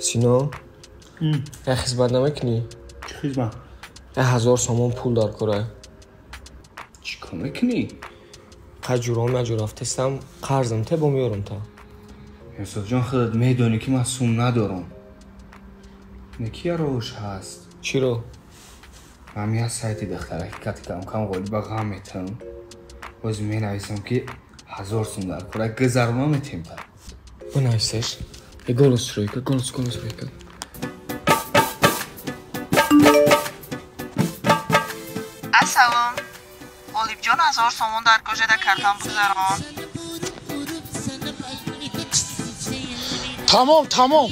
Сино, як хизмат намекунӣ? Чӣ хизмат? 1000 сомон пул дар кора. Чӣ кор мекунӣ? Қаҷуром яҷо рафтестам, қарзам те бо меёрам та. Юсуфҷон, худат медонӣ ки ман сум надорам. Неки роҳш ҳаст. Чиро? Ман я сайти духтараки кати камкам ғолиба ғам метам. Боз менависам ки 1000 сум дар кора, гузарома метем та. Бинависеш. Е голос рӯйка, голос, голос рӯйка. Ассалом. Ғолибҷон, 1000 сомон дар кожада картам бигузарон. Тамом, тамом.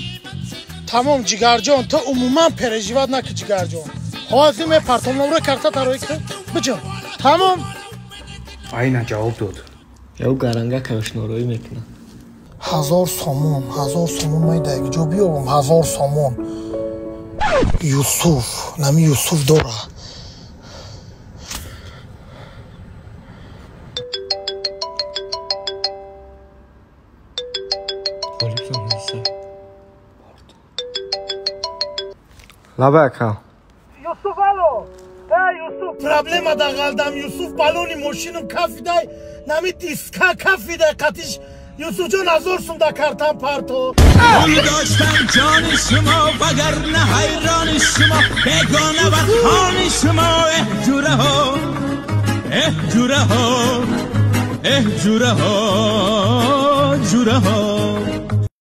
Тамом, ҷигарҷон, ту умуман переживать накӣ, ҷигарҷон. Ҳозир мепартом номро карта тарои ки биҷон. Тамом. Айна ҷавоб дод. Ё гаранга кавишнороӣ мекунад. 1000 сомон, 1000 сомон май дар ҷо биёбам, 1000 сомон. Юсуф, нами Юсуф дора. Лаба ака. Юсуф, алло. Эй, Юсуф, проблема дағалдам, Юсуф, балони мошинам кафидай, нами диска кафидай, қатиш. Юсуфҷон, 1000 сум да картам парто. داشتم جان شما وگرنه حیران شما بگانه و خان شما اه جوره ها اه جوره ها اه جوره ها جوره ها.